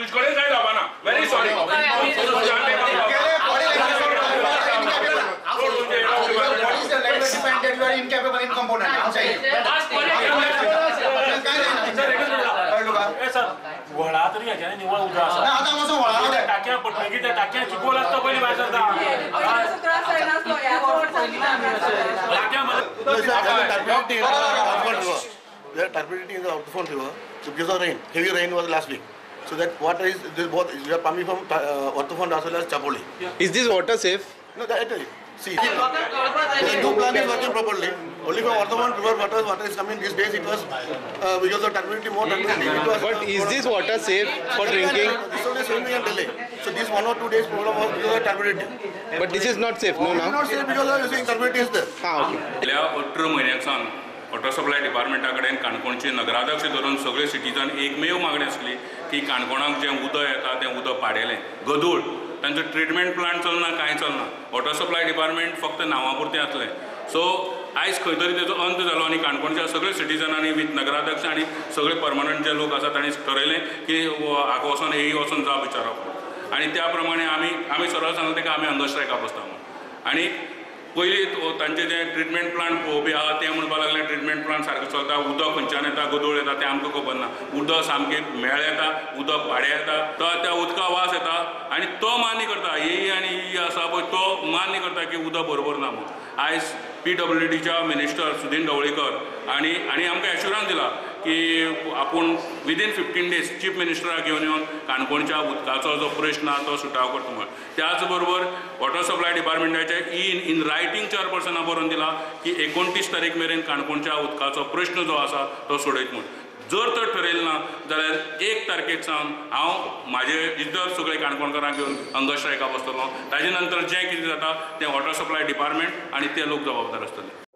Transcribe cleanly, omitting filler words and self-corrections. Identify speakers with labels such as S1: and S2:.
S1: तुजे कडेन कांय जावना. Very sorry.
S2: व्हळा तरी हेज्यानी निवळ उदक आसा. टाक्या पडटकीर त्या टाक्या चिकोल आसता पयलीं भायर सरता.
S3: The turbidity in the Ortofon river because of rain, heavy rain was last week. So that water is this both we are pumping from Ortofon as well as Chapoli.
S4: Is this water safe?
S3: No, that, see, the new plant is working properly. Only from Ortofon river water is coming. These days it was because of turbidity, more turbidity. It was,
S4: but is this water safe for drinking?
S3: This only 7 million delay. So this 1 or 2 days problem was because of turbidity.
S4: But this is not safe, no? Now?
S3: Not safe because of using turbidity is there.
S4: Ah, okay.
S1: 18 म्हयन्याक सावन water supply डिपार्टमेंटा कडेन काणकोणचे नगराध्यक्ष धरून सगळे citizen एकमेव मागणी आसली की काणकोणाक जें उदक येता तें उदक पाडेलें गदूळ, तांचो ट्रिटमेंट प्लांट चलना, कांय चलना. वॉटर सप्लाय डिपार्टमेंट फक्त नांवा पुरतें आसलें. सो आयज खंय तरी तेजो अंत जालो आनी काणकोणच्या सगळे सिटीजनांनी वीथ नगराध्यक्ष आनी सगळे परमनंट जे लोक आसा तांणी ठरयलें की हाका वचोन हेय वचोन जाब विचारप. आनी त्या प्रमाणे आमी सरळ सांगलें ताका आमी हंगर स्ट्रायकाक बसता म्हणून. आनी पयलीं तांचे जे ट्रिटमेंट प्लांट पळोवपी आहा ते म्हणपाक लागले ट्रिटमेंट प्लांट सारकें चलता, उदक खंयच्यान येता, गदोळ येता तें आमकां खबर ना. उदक सामकें मेळ येता, उदक पाडें येता, तो त्या उदका वास येता आनी तो मान्य करता ही आनी ही आसा पळय तो मान्य करता की उदक बरोबर ना म्हणून. आयज PWDच्या मिनिस्टर सुदीन ढवळीकर आनी आनी आमकां एश्युरन्स दिला की आपूण विदीन 15 डेज चीफ मिनिस्टराक घेवन येवन काणकोणच्या उदकाचो जो प्रश्न आहा तो सुटाव करता म्हणून. त्याच बरोबर वॉटर सप्लाय डिपार्टमेंटाचे इन रायटींग चेअरपर्सना बरोवन दिला की 29 तारीख मेरेन काणकोणच्या उदकाचो प्रश्न जो आसा तो सोडयत म्हणून. जर तर ठरयलें ना जाल्यार 1 तारखेक सावन हांव म्हाजे इतर सगळे काणकोणकारांक घेवन हंगर स्ट्रायकाक बसतलो. ताजे नंतर जें कितें जाता तें वॉटर सप्लाय डिपार्टमेंट आनी ते लोक जबाबदार आसतले.